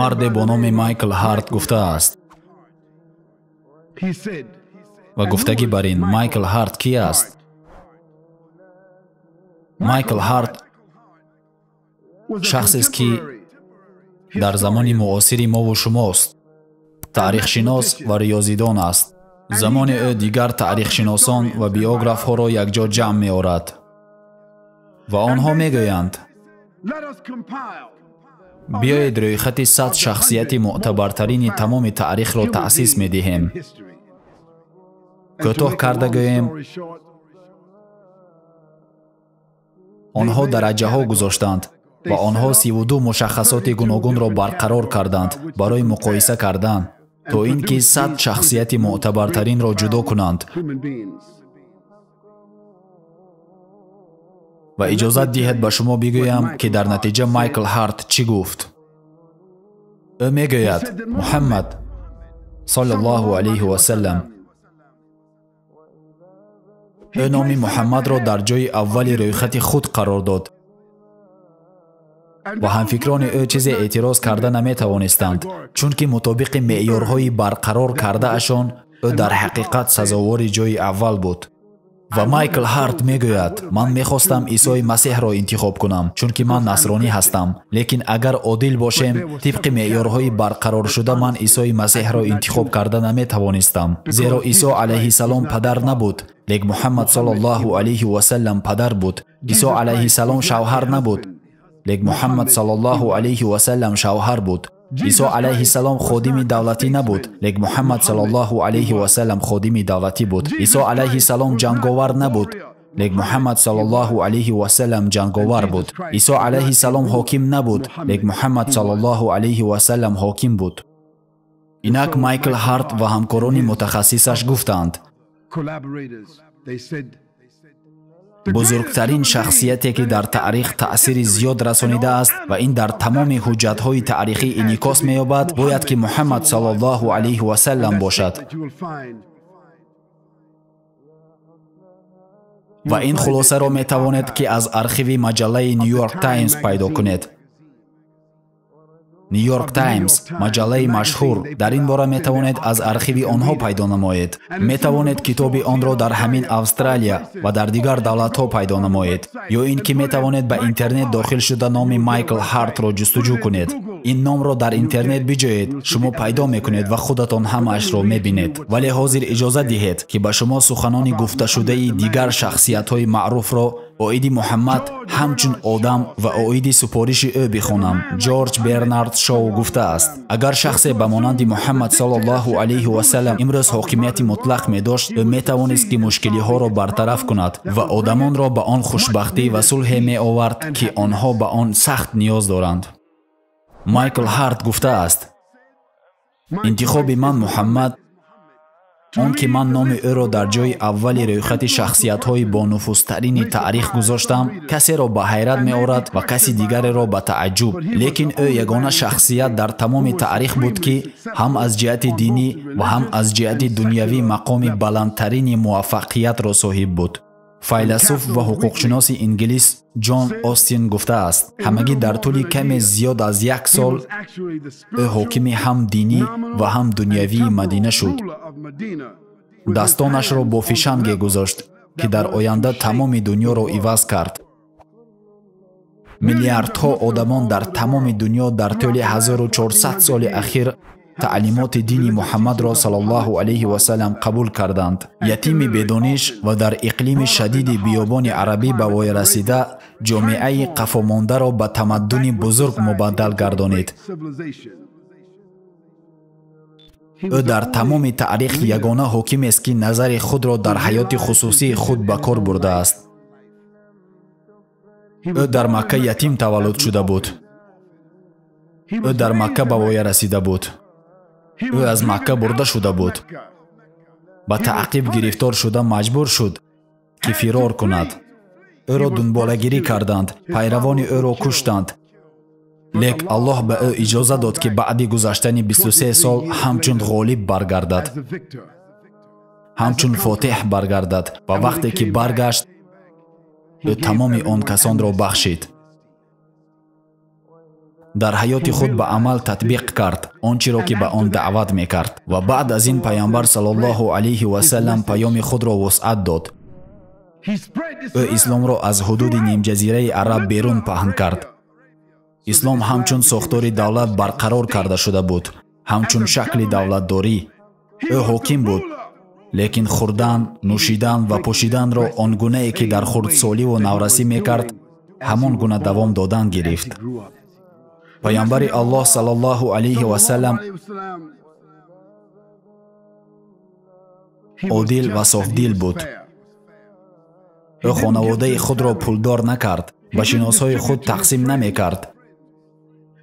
Марде бо номи Майкл Ҳарт гуфтааст. Ва гуфтагӣ бар ин Майкл Ҳарт ки аст? Майкл Ҳарт шахсест, ки дар замони муосири мову шумост, таърихшинос ва риёзидон аст. Замони ӯ дигар таърихшиносон ва биографҳоро якҷо ҷамъ меорад ва онҳо мегӯянд: биёед рӯйхати 100 шахсияти мӯътабартарини тамоми таърихро таъсис медиҳем. Кӯтоҳ карда гӯем, онҳо дараҷаҳо гузоштанд ва онҳо 32 мушаххасоти гуногунро барқарор карданд барои муқоиса кардан, то ин ки 100 шахсияти мӯътабартаринро ҷудо кунанд. Ва иҷозат диҳед ба шумо бигӯям, ки дар натиҷа Майкл Ҳарт чӣ гуфт. Ӯ мегӯяд: Муҳаммад саллаллоҳу алайҳи васаллам. Ӯ номи Муҳаммадро дар ҷои аввали рӯйхати худ қарор дод ва ҳамфикрони ӯ чизе эътироз карда наметавонистанд, чунки мутобиқи меъёрҳои барқарор кардаашон ӯ дар ҳақиқат сазовори ҷои аввал буд. Ва Майкл Ҳарт мегӯяд: ман мехостам Исои Масеҳро интихоб кунам, чунки ман насронӣ ҳастам, лекин агар одил бошем, тибқи меъёрҳои барқароршуда ман Исои Масеҳро интихоб карда наметавонистам, зеро Исо алайҳиссалом падар набуд, лек Муҳаммад саллаллоҳу алайҳи васаллам падар буд. Исо алайҳиссалом шавҳар набуд, лек Муҳаммад саллаллоҳу алайҳи васаллам шавҳар буд. Исо алайҳиссалом ходими давлатӣ набуд, лек Муҳаммад саллаллоҳу алайҳи васаллам ходими давлатӣ буд. Исо алайҳиссалом ҷанговар набуд, лек Муҳаммад саллаллоҳу алайҳи васаллам ҷанговар буд. Исо алайҳиссалом ҳоким набуд, лек Муҳаммад саллаллоҳу алайҳи васаллам ҳоким буд. Инак Майкл Ҳарт ва ҳамкорони мутахассисаш гуфтанд: бузургтарин шахсияте ки дар таърих таъсири зиёд расонидааст ва ин дар тамоми ҳуҷҷатҳои таърихӣ инъикос меёбад, бояд ки Муҳаммад саллаллоҳу алайҳи васаллам бошад. Ва ин хулосаро метавонед, ки аз архиви маҷаллаи Нью-Йорк Таймс пайдо кунед. Нью-Йорк Таймс, маҷаллаи машҳур, дар ин бора метавонед аз архиви онҳо пайдо намоед. Метавонед китоби онро дар ҳамин Австралия ва дар дигар давлатҳо пайдо намоед. Ё ин ки метавонед ба интернет дохил шуда номи Майкл Ҳартро ҷустуҷӯ кунед. Ин номро дар интернет биҷоед, шумо пайдо мекунед ва худатон ҳамаашро мебинед. Вале ҳозир иҷоза диҳед, ки ба шумо суханони гуфташудаи дигар шахсиятҳои маъруфро оиди Муҳаммад ҳамчун одам ва оиди супориши ӯ бихонам. Ҷорҷ Бернард Шоу гуфтааст: агар шахсе ба монанди Муҳаммад саллаллоҳу алайҳи васаллам имрӯз ҳокимияти мутлақ медошт, ӯ метавонист, ки мушкилиҳоро бартараф кунад ва одамонро ба он хушбахтӣ ва сулҳе меовард, ки онҳо ба он сахт ниёз доранд. Майкл Ҳарт гуфтааст: интихоби ман Муҳаммад, он ки ман номи ӯро дар ҷои аввали рӯйхати шахсиятҳои бонуфузтарини таърих гузоштам, касеро ба ҳайрат меорад ва каси дигареро ба тааҷҷуб. Лекин ӯ ягона шахсият дар тамоми таърих буд, ки ҳам аз ҷиҳати динӣ ва ҳам аз ҷиҳати дунявӣ мақоми баландтарини муваффақиятро соҳиб буд. Файласуф ва ҳуқуқшиноси инглис Ҷон Остин гуфтааст: ҳамагӣ дар тӯли каме зиёд аз як сол ӯ ҳокими ҳам динӣ ва ҳам дунявии Мадина шуд. Дастонашро бо фишанге гузошт, ки дар оянда тамоми дунёро иваз кард. Миллиардҳо одамон дар тамоми дунё дар тӯли 1400 соли ахир таълимоти дини Муҳаммадро саллаллоҳу алайҳи васаллам қабул карданд. Ятими бедониш ва дар иқлими шадиди биёбони арабӣ ба воя расида, ҷомеаи қафомондаро ба тамаддуни бузург мубаддал гардонид. Ӯ дар тамоми таърих ягона ҳокимест, ки назари худро дар ҳаёти хусусии худ ба кор бурдааст. Ӯ дар Макка ятим таваллуд шуда буд. Ӯ дар Макка ба воя расида буд. Ӯ аз Макка бурда шуда буд. Ба таъқиб гирифтор шуда маҷбур шуд, ки фирор кунад. Ӯро дунболагирӣ карданд, пайравони ӯро куштанд. Лек Аллоҳ ба ӯ иҷоза дод, ки баъди гузаштани 23 сол ҳамчун ғолиб баргардад, ҳамчун фотеҳ баргардад ва вақте ки баргашт, ӯ тамоми он касонро бахшид. Дар ҳаёти худ ба амал татбиқ кард он чиро ки ба он даъват мекард. Ва баъд аз ин пайғамбар саллаллоҳу алайҳи васаллам паёми худро вусъат дод. Ӯ исломро аз ҳудуди нимҷазираи араб берун паҳн кард. Ислом ҳамчун сохтори давлат барқарор карда шуда буд, ҳамчун шакли давлатдорӣ. Ӯ ҳоким буд, лекин хӯрдан, нӯшидан ва пӯшиданро он гунае ки дар хурдсоливу наврасӣ мекард, ҳамон гуна давом додан гирифт. Пайғамбари Аллоҳ саллаллоҳу алайҳи васаллам одил ва софдил буд. Ӯ хонаводаи худро пулдор накард, ба шиносҳои худ тақсим намекард.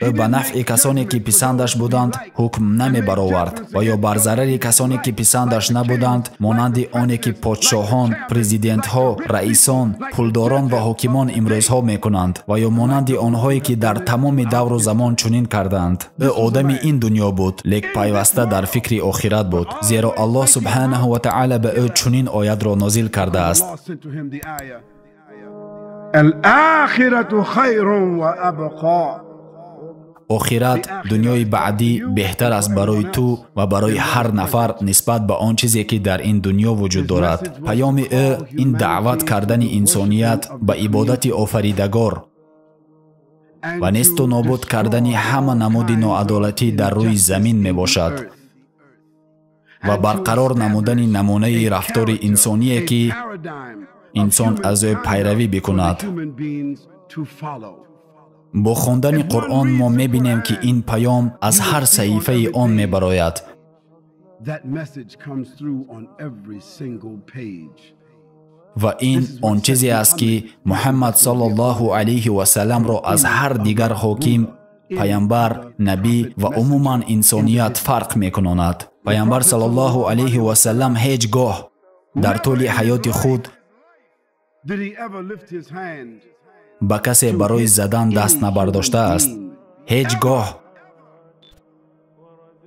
Ӯ ба нафъи касоне ки писандаш буданд ҳукм намебаровард ва ё бар зарари касоне ки писандаш набуданд, монанди оне ки подшоҳон, президентҳо, раисон, пулдорон ва ҳокимон имрӯзҳо мекунанд ва ё монанди онҳое ки дар тамоми давру замон чунин карданд. Ӯ одами ин дунё буд, лек пайваста дар фикри охират буд, зеро Аллоҳ субҳанаҳу ва таъала ба ӯ чунин оятро нозил кардааст: охират, дунёи баъдӣ, беҳтар аст барои ту ва барои ҳар нафар нисбат ба он чизе ки дар ин дунё вуҷуд дорад. Паёми ӯ ин даъват кардани инсоният ба ибодати офаридагор ва несту нобуд кардани ҳама намуди ноадолатӣ дар рӯи замин мебошад ва барқарор намудани намунаи рафтори инсоние ки инсон аз ӯ пайравӣ бикунад. Бо хондани Қуръон мо мебинем ки ин паём аз ҳар саҳифаи он мебарояд. Ва ин он чизе аст ки Муҳаммад саллаллоҳу алайҳи васалламро аз ҳар дигар ҳоким, пайғамбар, набӣ ва умуман инсоният фарқ мекунонад. Пайғамбар саллаллоҳу алайҳи васаллам ҳеҷ гоҳ дар тӯли ҳаёти худ ба касе барои задан даст набардоштааст. Ҳеҷ гоҳ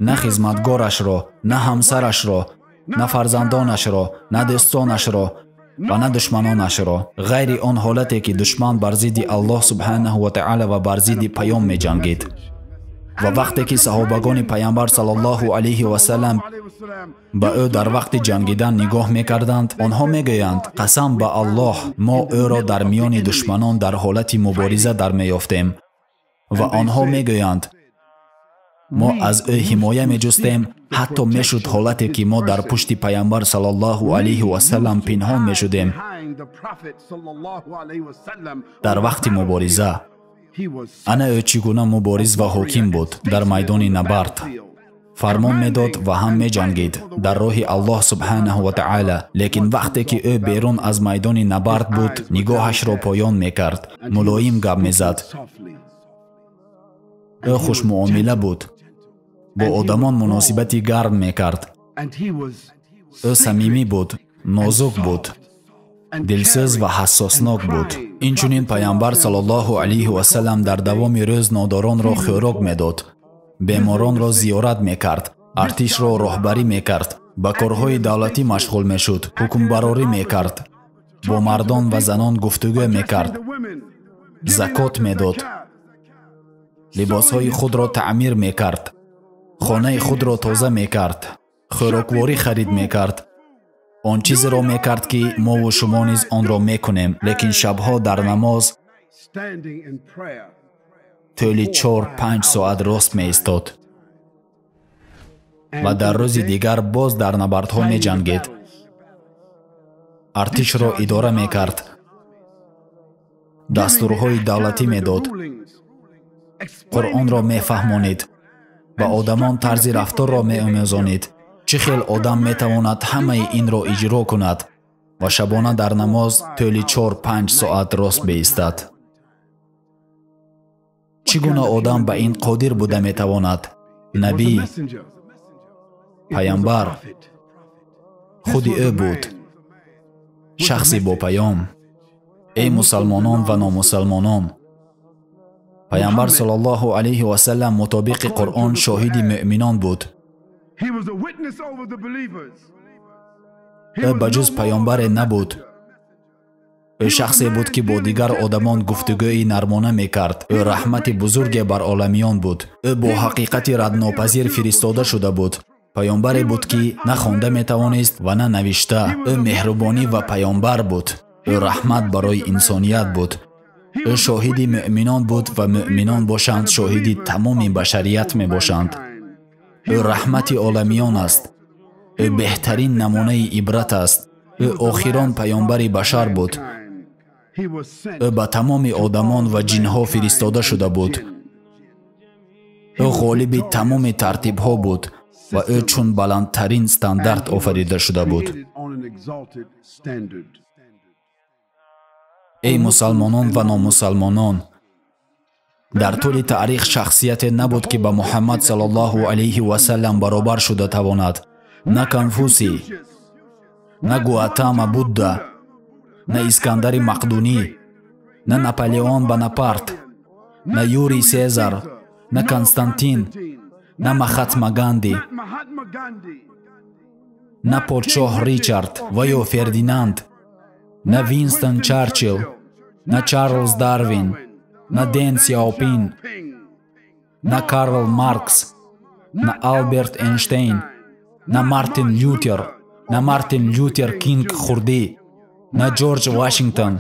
на хизматгорашро, на ҳамсарашро, на фарзандонашро, на дӯстонашро ва на душманонашро, ғайри он ҳолате ки душман бар зидди Аллоҳ субҳанаҳу ва таъала ва бар зидди паём меҷангид. Ва вақте ки саҳобагони пайғамбар саллаллоҳу алайҳи васаллам ба ӯ дар вақти ҷангидан нигоҳ мекарданд, онҳо мегӯянд: қасам ба Аллоҳ, мо ӯро дар миёни душманон дар ҳолати мубориза дар меёфтем. Ва онҳо мегӯянд: мо аз ӯ ҳимоя меҷустем, ҳатто мешуд ҳолате ки мо дар пушти пайғамбар саллаллоҳу алайҳи васаллам пинҳон мешудем дар вақти мубориза. Ана ӯ чӣ гуна мубориз ва ҳоким буд дар майдони набард. Фармон медод ва ҳам меҷангид дар роҳи Аллоҳ субҳанаҳу ва таъала. Лекин вақте ки ӯ берун аз майдони набард буд, нигоҳашро поён мекард, мулоим гап мезад. Ӯ хушмуомила буд, бо одамон муносибати гарм мекард. Ӯ самимӣ буд, нозук буд, дилсӯз ва ҳассоснок буд. Инчунин пайғамбар саллаллоҳу алайҳи васаллам дар давоми рӯз нодоронро хӯрок медод, беморонро зиёрат мекард, артишро роҳбарӣ мекард, ба корҳои давлатӣ машғул мешуд, ҳукмбарорӣ мекард, бо мардон ва занон гуфтугӯ мекард, закот медод, либосҳои худро таъмир мекард, хонаи худро тоза мекард, хӯрокворӣ харид мекард. Он чизеро мекард ки мову шумо низ онро мекунем, лекин шабҳо дар намоз тӯли 4-5 соат рост меистод ва дар рӯзи дигар боз дар набардҳо меҷангид. Артишро идора мекард, дастурҳои давлатӣ медод, Қуръонро мефаҳмонид, ба одамон тарзи рафторро меомӯзонид. Чӣ хел одам метавонад ҳамаи инро иҷро кунад ва шабона дар намоз тӯли 4-5 соат рост биистад? Чӣ гуна одам ба ин қодир буда метавонад? Набӣ, пайғамбар худи ӯ буд, шахси бо паём. Эй мусалмонон ва номусалмонон, пайғамбар саллаллоҳу алайҳи васаллам мутобиқи Қуръон шоҳиди муъминон буд. Ӯ ба ҷуз паёмбаре набуд. Ӯ шахсе буд, ки бо дигар одамон гуфтугӯи нармона мекард. Ӯ раҳмати бузурге бар оламиён буд. Ӯ бо ҳақиқати раднопазир фиристода шуда буд. Паёмбаре буд, ки на хонда метавонист ва на навишта. Ӯ меҳрубонӣ ва паёмбар буд. Ӯ раҳмат барои инсоният буд. Ӯ шоҳиди муъминон буд ва муъминон бошанд шоҳиди тамоми башарият мебошанд. Ӯ раҳмати оламиён аст. Ӯ беҳтарин намунаи ибрат аст. Ӯ охирон паёмбари башар буд. Ӯ ба тамоми одамон ва ҷинҳо фиристода шуда буд. Ӯ ғолиби тамоми тартибҳо буд ва ӯ чун баландтарин стандарт офарида шуда буд. Эй мусалмонон ва номусалмонон, дар тӯли таърих шахсияте набуд, ки ба Муҳаммад саллаллоҳу алайҳи васаллам баробар шуда тавонад. На Конфусий, на Гуатама Будда, на Искандари Мақдунӣ, на Наполеон Бонапарт, на Юрий Сезар, на Константин, на Махатма Ганди, на подшоҳ Ричард ва ё Фердинанд, на Винстон Чарчилл, на Чарлз Дарвин, на Дэн Сяопин, на Карл Маркс, на Алберт Эйнштейн, на Мартин Лютер, на Мартин Лютер Кинг хурдӣ, на Ҷорҷ Вашингтон,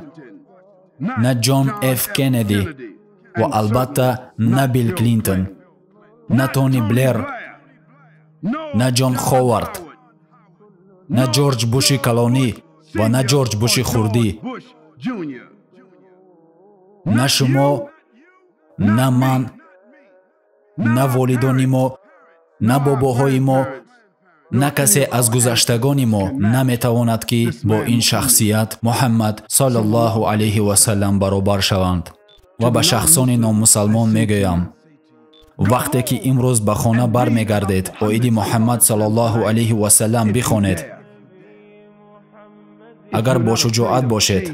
на Ҷон Ф. Кеннеди ва албатта на Билл Клинтон, на Тони Блер, на Ҷон Ховард, на Ҷорҷ Буши калонӣ ва на Ҷорҷ Буши хурдӣ. На шумо, на ман, на волидони мо, на бобоҳои мо, на касе аз гузаштагони мо наметавонад, ки бо ин шахсият Муҳаммад саллаллоҳу алайҳи васаллам баробар шаванд. Ва ба шахсони номусалмон мегӯям: вақте ки имрӯз ба хона бармегардед, оиди Муҳаммад саллаллоҳу алайҳи васаллам бихонед. Агар бошуҷоат бошед,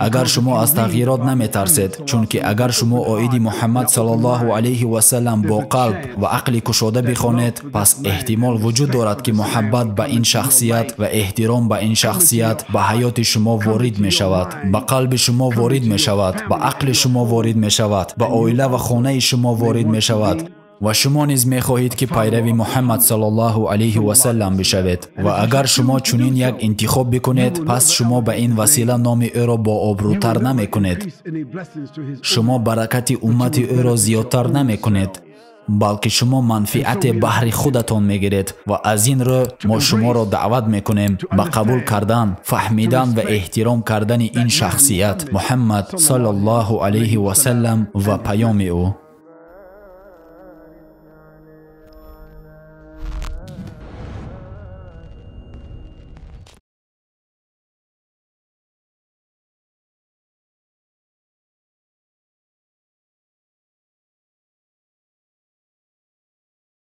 агар шумо аз тағйирот наметарсед, чунки агар шумо оиди Муҳаммад саллаллоҳу алайҳи васаллам бо қалб ва ақли кушода бихонед, пас эҳтимол вуҷуд дорад, ки муҳаббат ба ин шахсият ва эҳтиром ба ин шахсият ба ҳаёти шумо ворид мешавад, ба қалби шумо ворид мешавад, ба ақли шумо ворид мешавад, ба оила ва хонаи шумо ворид мешавад. Ва шумо низ мехоҳед, ки пайрави Муҳаммад саллаллоҳу алайҳи васаллам бишавед. Ва агар шумо чунин як интихоб бикунед, пас шумо ба ин васила номи ӯро бообрӯтар намекунед. Шумо баракати уммати ӯро зиёдтар намекунед, балки шумо манфиате баҳри худатон мегиред. Ва аз ин рӯ мо шуморо даъват мекунем ба қабул кардан, фаҳмидан ва эҳтиром кардани ин шахсият Муҳаммад саллаллоҳу алайҳи васаллам ва паёми ӯ.